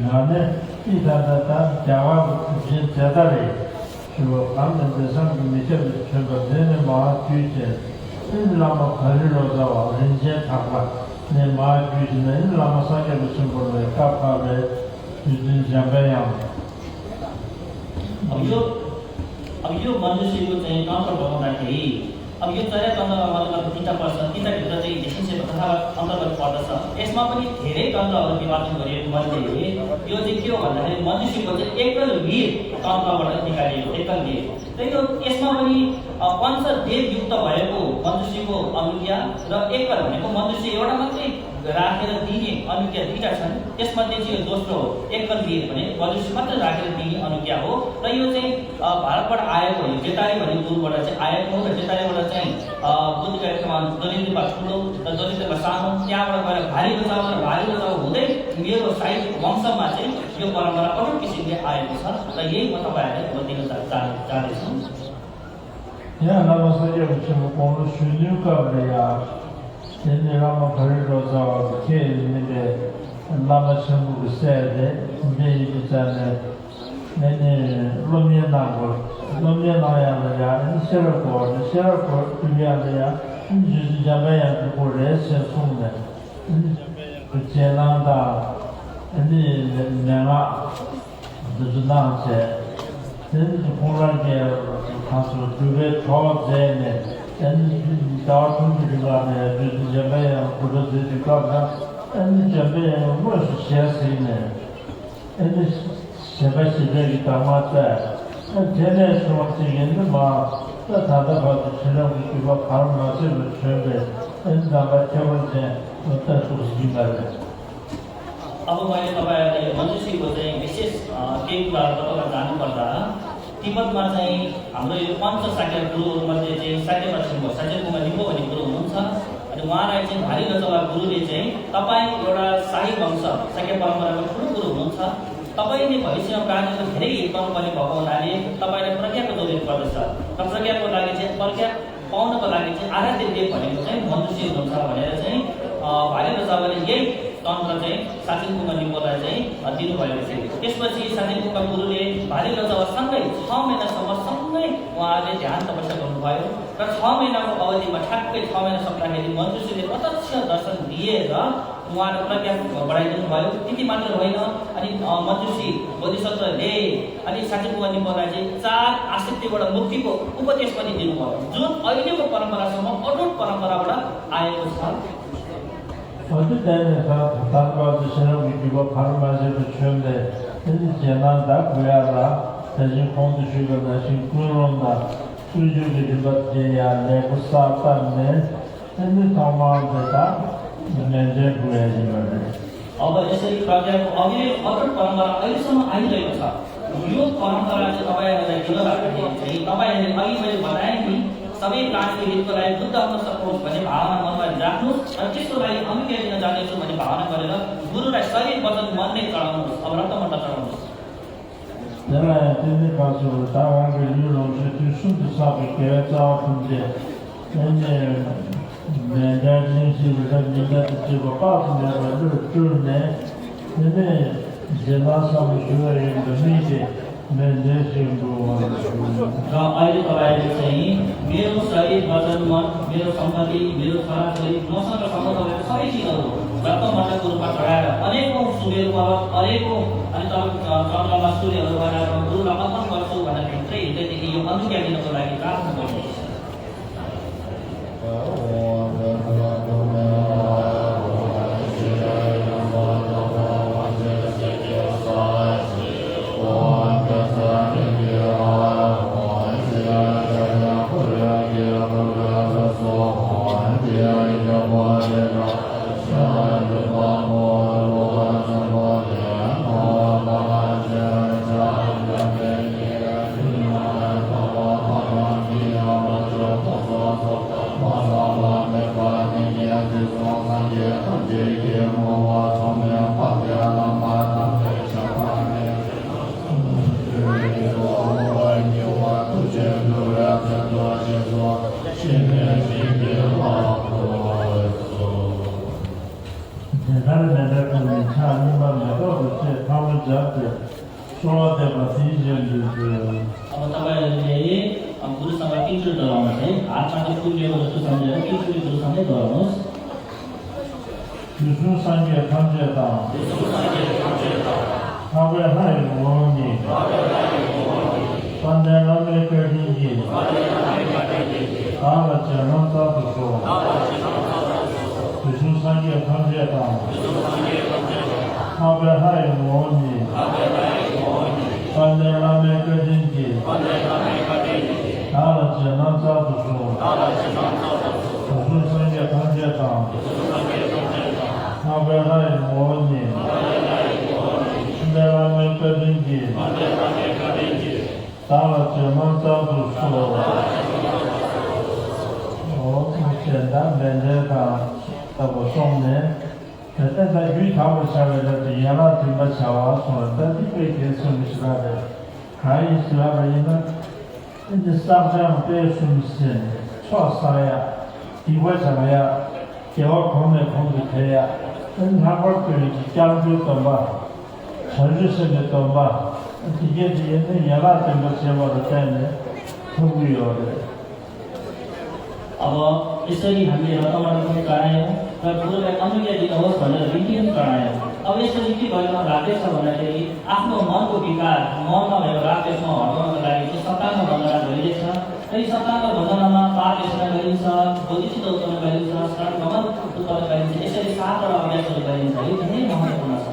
안에 이다다다 자와 진짜다리 저 방문의 상품이죠. 저거 되는 마 주제 라마 가르로다와 렌제 타과 내 마주는 라마 사게 무슨 걸로 까파베 주진 잠배양 अब यो मनुष्यको चाहिँ तन्त्र बनाउँदाखेरि अब यो चर्या तन्त्रमा मतलब तीनटा पर्छ तीनटा भित्र चाहिँ देखिन्छ तथा अन्तर्गत पर्दछ यसमा पनि धेरै तन्त्रहरू विभाजन गरिएको मध्ये यो चाहिँ के हो भन्दाखेरि मनुष्यको चाहिँ एकल वीर तन्त्रबाट निकालिएको एकल वीर र यो यसमा पनि पञ्चदेव युक्त भएको मनुष्यको अनुज्ञा र एकल भनेको मनुष्य एउटा मात्रै राखेर दिने अनुज्ञा दुईटा छन् त्यसमध्ये चाहिँ यो दोस्रो एकल वीर भने मनुष्य मात्र राखेर दिने अनुज्ञा हो र यो चाहिँ भारतबाट आएको हो जेतारी भन्ने गुरुबाट चाहिँ आएको हो र जेतारीबाट चाहिँ बुद्धिका क्रममा दलितमा ठुलो र दलितमा सानो त्यहाँबाट गएर भारी बचाउ हुँदै मेरो साहित्य वंशमा चाहिँ यो परम्परा अरू किसिमले आएको छ र यही म तपाईँहरूलाई भनिदिन चाहन्छु यहाँ नमस्ते म कोन सुन्नुका भया Nene Rama Parirosa ke nene Lama Chambu sede me bitane nene Lomia Nango Lomia Naya ya Sherako Tuya ya Juzi Jamaya ko rese sunne Jelanda ni nena Duzanse Nene Purage Kasu Tuve Tawzene Dağıtım bilgilerine düzenlemeye kudretliklerle endişemeye boş siyasine endişemesiyle gitamata tene soğutuğunda ma da tada bazı şeyler gibi karmaşık bir şeyle endişemeye da susgilerle अब मैले तपाईहरुलाई मनुष्यको चाहिँ विशेष केही कुराहरु तपाईहरुलाई जान्नुपर्दा तिब्बतमा चाहिँ हाम्रो यो पञ्च शाक्य गुरुहरुमध्ये चाहिँ शाक्य प्रश्नको शाक्य कुमार लिम्बू भन्ने गुरु हुनुहुन्छ अनि उहाँलाई चाहिँ भारी रचवा गुरुले चाहिँ तपाई एउटा शाही वंश शाक्य परम्पराको ठुलो गुरु हुनुहुन्छ तपाईले भविष्यमा प्राणीको धेरै हित पाउनुपर्ने भएको हुनाले तपाईलाई प्रज्ञाको जरुरत पर्दछ र प्रज्ञाको लागि चाहिँ प्रज्ञा पाउनको लागि चाहिँ आराध्य देव भनेको चाहिँ मनुष्य हुनुहुन्छ भनेर चाहिँ भारी रचवाले यही तन्त्र चाहिँ साचिन कुमार लिम्बूलाई चाहिँ दिनुभएको थियो त्यसपछि साचिन कुमार गुरुले भारी रचवासँगै 6 महिनासम्म सँगै उहाँले ध्यान तपस्या गर्नुभयो र 6 महिनाको अवधिमा ठ्याक्कै 6 महिना सक्दाखेरि मनुष्यले प्रत्यक्ष दर्शन दिएर उहाँले प्रज्ञा बढाइदिनु भयो त्यति मात्र होइन अनि मनुष्य बोधिसत्वले अनि साचिन कुमार लिम्बूलाई चाहिँ 4 आसक्तिबाट मुक्तिको उपदेश पनि दिनुभयो जुन अहिलेको परम्परासम्म अटुट परम्पराबाट आएको छ 어쨌든 단과도 생각이고 바로마저 처음에 제난다 구야라 대신 공부시고 다시 구론다 수주들이 받지야 내고 싸다네 근데 정말다 내제 구해지 말이야 अब यसरी प्रज्ञाको अटुट परम्परा अहिलेसम्म आइरहेको छ यो परम्परा चाहिँ तपाईहरुलाई दिन राख्ने चाहिँ तपाईहरुले अघि मैले बताए नि सबै प्राणीको हितको लागि बुद्ध हुन सकोस् भन्ने भावना मनमा राख्नुस् र त्यसको लागि अनुज्ञा दिन जानेछु भन्ने भावना गरेर गुरुलाई शरीर वचन मन नै चढाउनुहोस् अब रत्नमण्ड चढाउनुहोस् 내가 때문에 가서 다양한 이유로 순수 사업에 자원인데 이제 내가 진실을 내가 지고 빠지는 줄네 근데 제가 사무실에 있는데 र अहिले तपाईहरुले चाहिँ मेरो शरीर वचन मन मेरो सम्पत्ति मेरो छोराछोरी मसँग सम्बन्ध सबै चिजहरू रत्नमण्डको रूपमा चढाएर अनेकौं सूर्यहरू पर्वत अनेकौं अनि चन्द्रमा सूर्यहरू बनाएर गुरुलाई अर्पण गर्छु भनेर भित्रै हृदयदेखि यो अनुज्ञा दिनको लागि प्रार्थना गर्नुहोस् Amen. 잡대 소화대가 뒤질들 अब तपाईँहरूले गुरुसँग पितृ डराउनु चाहिँ हातमा फुलेको जस्तो सम्झेर पितृ गुरुसँगै डराउनुहोस् 유수 산계 탐제다 하베 하이 모니 반대남의 거리기 아라 전원자도소 유수 산계 탐제다 하베 하이 모니 반대남의 거리기 아라 전원자도소 유수 산계 탐제다 하베하이 모니 신대람의 거린기 따라 제만자도 수로简单简单的我送人但在鱼塘下面的原来这么小啊说但你每天送是那的还是那个因为你上山别送信错啥呀地位什么呀给我空的开呀他们对讲究的嘛，城市性的多嘛，这些那原来这个些我的概念，都没有的。अब यसरी हामीले रतमानको गरायौँ र गुरुलाई अनुज्ञा दिनुहोस् भनेर विधि पनि गरायौँ अब यसरी के भयो राकेश भन्दाखेरि आफ्नो मनको विकार मनमा भएको राकेशमा हटाउनको लागि चाहिँ सप्ताहमा वन्दना गरिँदैछ र यी सप्ताहमा वन्दनामा पाठ यसमा गरिन्छ बोधिचित उत्पन्न गरिन्छ स्नान भवन उत्पन्न गरिन्छ यसरी 7 वटा अभ्यासहरू गरिन्छ यो धेरै महत्त्वपूर्ण छ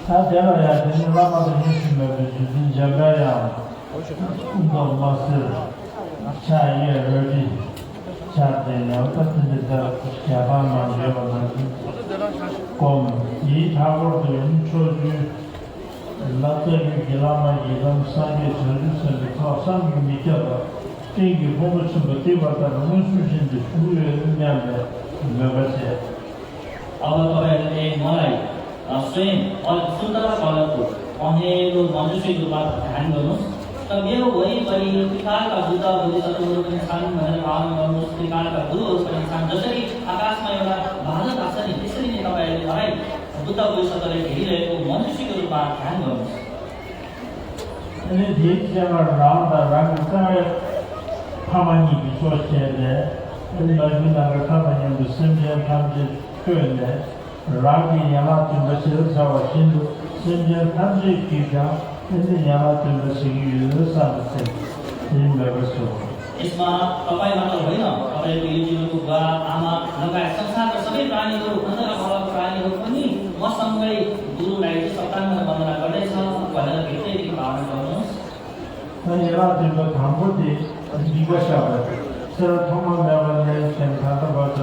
他这样呀，就是妈妈的意思嘛，就是这个呀，我们是下一个日的，下的了，但是这下班嘛，就我们光一他们的人出去，那这个给他们一人3个城市的靠3个米叫的，这个我们什么地方的文书性的服务员那样的那个些。अब तपाईहरुले मलाई स्वयं सुन्दर कलरको पहेँलो मनुष्य रूपमा ध्यान गर्नुहोस् र मेरो वरिपरि त्रिकालका बुद्ध बोधिसत्वहरू पनि छन् भनेर भावना गर्नुहोस् त्रिकालका गुरुहरू पनि छन् जसरी आकाशमा एउटा बादल आएको छ नि त्यसरी नै तपाईहरुले मलाई बुद्ध बोधिसत्वले घेरिरहेको मनुष्यको रूपमा ध्यान गर्नुहोस्那第一天晚上的那个在他们你比说现在，那个他们的身边他们的个人，然后你让他准备些啥我心里身边他们的比较，那你让他准备些娱乐啥的事，你明白不说？ यसमा तपाईँ मात्र होइन तपाईको यो जीवनको बुवा आमा लगायत संसारका सबै प्राणीहरू अन्धका भावका प्राणीहरू पनि मसँगै गुरुलाई सप्ताहमा वन्दना गर्दैछ भनेर भित्रैदेखि भावना गर्नुहोस् 那你让这个唐伯的一个小的，这他们那个人先看到把这，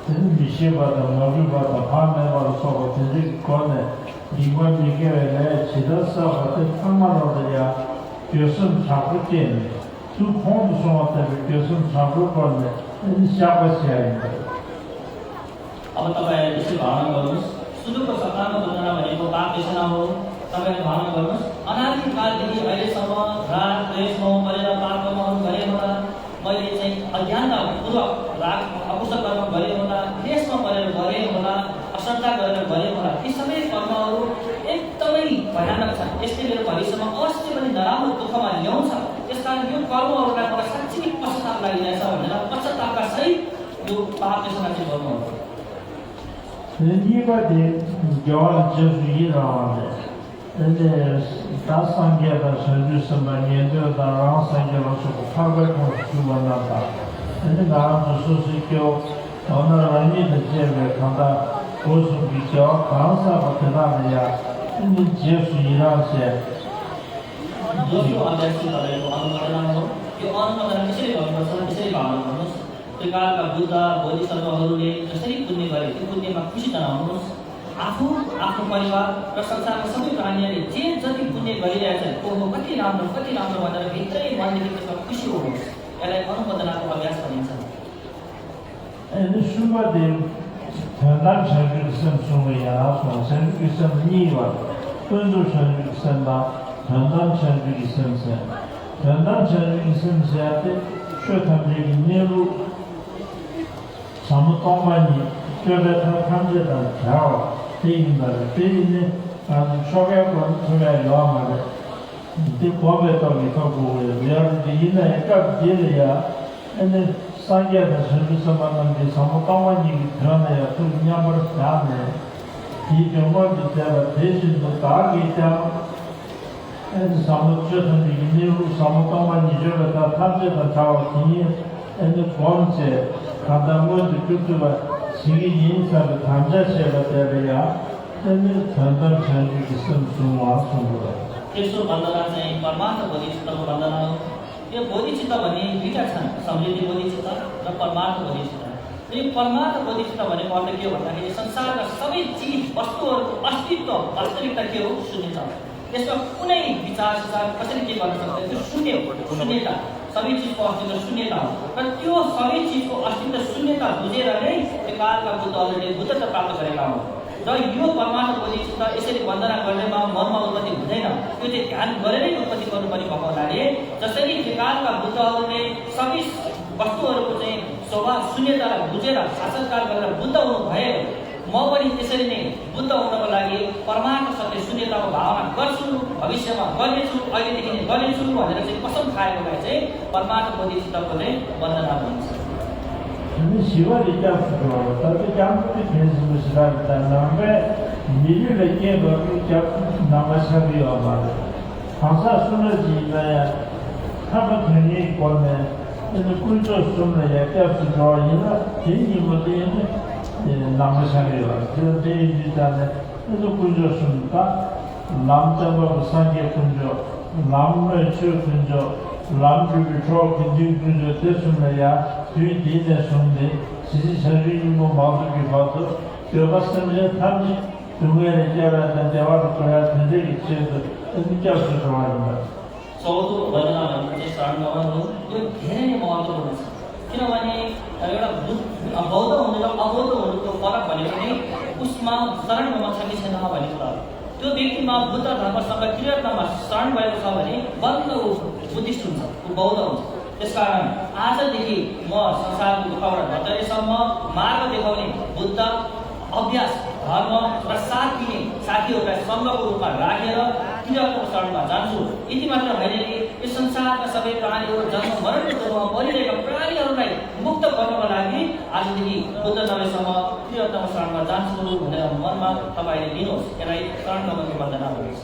真米线把这毛病把这旁边把这烧个真是搞的，另外每个人来其他烧个这他们老的呀，就是差不多的。 就空的说这个就是差不多的，你想不起来的。 अब तपाईँ यसरी भावना गर्नुहोस् सुदूरको सप्ताहमा वन्दना भनेको पाप देशना हो तपाईँ भावना गर्नुहोस् अनादि कालदेखि अहिलेसम्म राग द्वेषमा परेर पाप कर्महरू गरे होला मैले चाहिँ अज्ञानतापूर्वक राग अकुशल कर्म गरे होला देशमा परेर गरे होला अश्रद्धा गरेर गरे होला ती सबै कर्महरू एकदमै भयानक छन् यसले मेरो भविष्यमा अवश्य पनि नराम्रो दुःखमा ल्याउँछ त्यसकारण यो कर्महरूलाई मलाई साँच्चै पश्चाताप लागिरहेछ भनेर पश्चातापका सहित यो पाप देशना चाहिँ गर्नुहोस् 人一个的教就是一样的，人家打三届的甚至什么研究的，然后3届老师他个同学问那个，人家那不是是教，到那人家的结尾看到都是比较刚才不知道的呀，人家结束一样些。 दोस्रो अध्याय चाहिँ तपाईँको अनुमोदना हो यो अनुमोदना कसरी गर्नुपर्छ त्यसरी भावना गर्नुहोस् त्रिकालका बुद्ध बोधिसत्वहरूले जसरी पुण्य गरे त्यो पुण्यमा खुसी जनाउनुहोस् आफू आफ्नो परिवार र संसारका सबै प्राणीहरूले जे जति पुण्य गरिरहेछन् ओहो कति राम्रो भनेर भित्रै मनदेखि त्यसमा खुसी हुनुहोस् यसलाई अनुमोदनाको अभ्यास भनिन्छ 你说的很难成就生出来呀，说成就生腻了，本就成就生吧。 很难成就的生生，很难成就的生生的，学他们这个内陆，什么当班的，觉得他看见的条，对应的，对应的， 초계권 중에 요함을 이 법에 또 있고 여러분들 이내 각 길이야 근데 상계에서 service 만나는 사무당원이 그러네요. 그 인양을 하네. 이 경우도 제가 대신도 다 기타 에 사무처는 이내로 사무당원이 저가 탐제가 자원이 에 번째 간담원도 그것도 시기 인사를 탐제셔야 되려야 에 단단 전기 있음 중앙선으로 तेस्रो वन्दना चाहिँ परमार्थ बोधिचित्तको वन्दना हो। यो बोधिचित्त भने दुईटा छन्, समृद्धि बोधिचित्त र परमार्थ बोधिचित्त। यो परमार्थ बोधिचित्त भनेको अर्थ के हो भन्दाखेरि संसारका सबै चिज वस्तुहरूको अस्तित्व वास्तविकता के हो शून्य छ। यसमा कुनै विचार कसरी के गर्न सक्दैन, त्यो शून्य हो, शून्यता। सबै चिजको अस्तित्व शून्यता हो र त्यो सबै चिजको अस्तित्व शून्यता बुझेर नै यो कालका बुद्धहरूले बुद्धता प्राप्त गरेका हुन्। र यो परमार्थ बोधिचित्त यसरी वन्दना गर्नेमा मनमा उत्पत्ति हुँदैन, त्यो चाहिँ ध्यान गरेरै उत्पत्ति गर्नुपर्ने भएको हुनाले जसरी त्रिकालका बुद्धहरूले सबै वस्तुहरूको चाहिँ स्वभाव शून्यतालाई बुझेर साक्षात्कार गरेर बुद्ध हुनु भए म पनि त्यसरी नै बुद्ध हुनको लागि परमार्थ सत्य शून्यताको भावना गर्छु, भविष्यमा गर्नेछु, अहिलेदेखि नै गर्नेछु भनेर चाहिँ कसम खाएकोलाई चाहिँ परमार्थ बोधिचित्तको चाहिँ वन्दना भनिन्छ। 근데 10월 이때부터 다들 양쪽이 계속을 다음에 미리를 깨고 남아서비어 말 항상 순어지나야 하버튼이 권에 근데 꿀조 숨을 약간 좋아이나 괜히 뭐든 남아서비어 그런데 일단은 그래서 꿀조 숨다 남자하고 상계 군조 남을 주 군조 남주를 줘 근진 군조 됐으면야 뒤에 손데 지지선이 뭐 마음이 봐도 그것은 단지 중간에 제가 대화를 거야 되게 있어도 진짜로 좋아하는 चौथो वन्दना भने चाहिँ शरणगमन हो। यो धेरै नै महत्त्वपूर्ण छ, किनभने एउटा बौद्ध हुनु र अबौद्ध हुनुको फरक भनेको नै उसमा शरणगमन छ कि छैन भन्ने कुरा हो। त्यो व्यक्तिमा बुद्ध धर्मसँग क्रियात्मकमा शरण भएको छ भने बन्द बुद्धिस्ट हुन्छ, ऊ बौद्ध हुन्छ। त्यसकारण आजदेखि म संसारको दुःखबाट हटाएसम्म मार्ग देखाउने बुद्ध अभ्यास धर्म र साथ दिने साथीहरूलाई सङ्घको रूपमा राखेर क्रियाको शरणमा जान्छु। यति मात्र होइन कि यो संसारका सबै प्राणीहरू जन्म मरणको दुःखमा परिरहेका प्राणीहरूलाई मुक्त गर्नको लागि आजदेखि बुद्ध नभएसम्म क्रियात्मक शरणमा जान्छु भनेर मनमा तपाईँले लिनुहोस्। यसलाई शरणगमनको वन्दना भनिन्छ।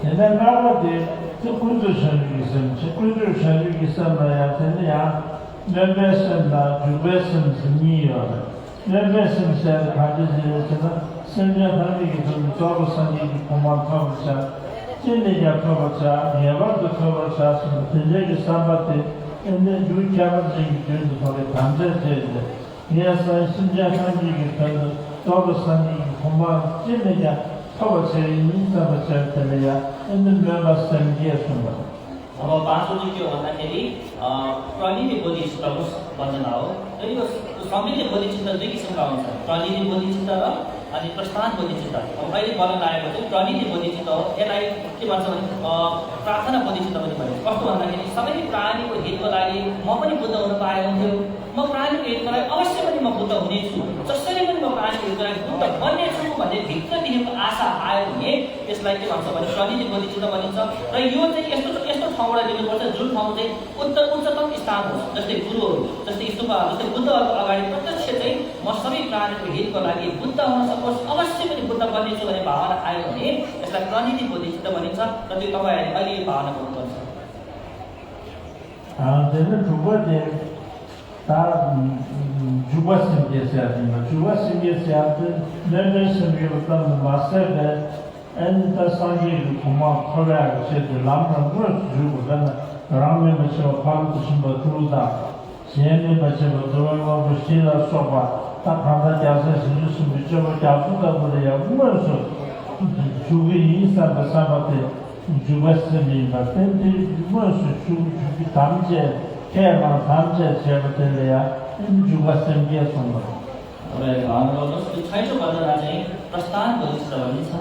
옛날에 그 군주선이기선, 군주선이기선이야 되냐? 몇몇선나 주배선 승리요. 몇몇선세 가지지에서는 설명하기도 조부선이 고만하고자, 진리가 커버자, 예방도 커버자, 전쟁이 삼바때 근데 유치하는 중도 거기 담대제데. 예산 신자상기기 그 조부선이 고만 진리가 커버체 인사버체 때문에 있는 면과 생기했습니다. अब पाँचौँ चाहिँ के हो भन्दाखेरि प्रनिधि बोधिचित्तको वन्दना हो। र यो समृद्धि बोधिचित्त दुई किसिमका हुन्छ, प्रनिधि बोधिचित्त र अनि प्रस्थान बोधिचित्त। अब अहिले वर्णन आएको चाहिँ प्रनिधि बोधिचित्त हो। यसलाई के भन्छ भने प्रार्थना बोधिचित्त पनि भनिन्छ। कस्तो भन्दाखेरि सबै प्राणीको हितको लागि म पनि बुद्ध हुन पाए हुन्थ्यो, म प्राणीको हितको लागि अवश्य पनि म बुद्ध हुनेछु, जसरी पनि म प्राणीको हितको लागि बुद्ध बन्नेछु भन्ने भित्रदेखिको आशा आयो भने त्यसलाई के भन्छ भने प्रनिधि बोधिचित्त भनिन्छ। र यो चाहिँ यस्तो ठाउँबाट लिनुपर्छ जुन ठाउँ चाहिँ उच्चतम स्थान हो, जस्तै गुरुहरू, जस्तै स्तुपहरू, जस्तै बुद्धहरूको अगाडि प्रत्यक्ष चाहिँ म सबै प्राणीको हितको लागि बुद्ध हुन सकोस्, अवश्य पनि बुद्ध बन्नेछु भन्ने भावना आयो भने यसलाई प्रनिधि बोधिचित्त भनिन्छ। र त्यो तपाईँहरूले अहिले भावना गर्नुपर्छ। 저는 두 번째 다 주바심계시하지만 주바심계시한테 내면심계로부터 마세베 엔타 상계를 고마 콜라가 제대로 남는 걸 주고 그러나 라면 마셔 밥도 심어 들어다 제네 마셔 들어가고 시라 소바 딱 하나 자세 신주스 미쳐버 잡수다 버려야 무엇을 주기 인사가 사바테 주바스미 바텐디 무엇을 주기 담제 केवल धामचे सेवतेलिया इन जुगसंगिया संबंध। अब भावना गर्नुहोस्, त्यो छैटौँ वन्दना चाहिँ प्रस्थान बोधिचित्त भनिन्छ।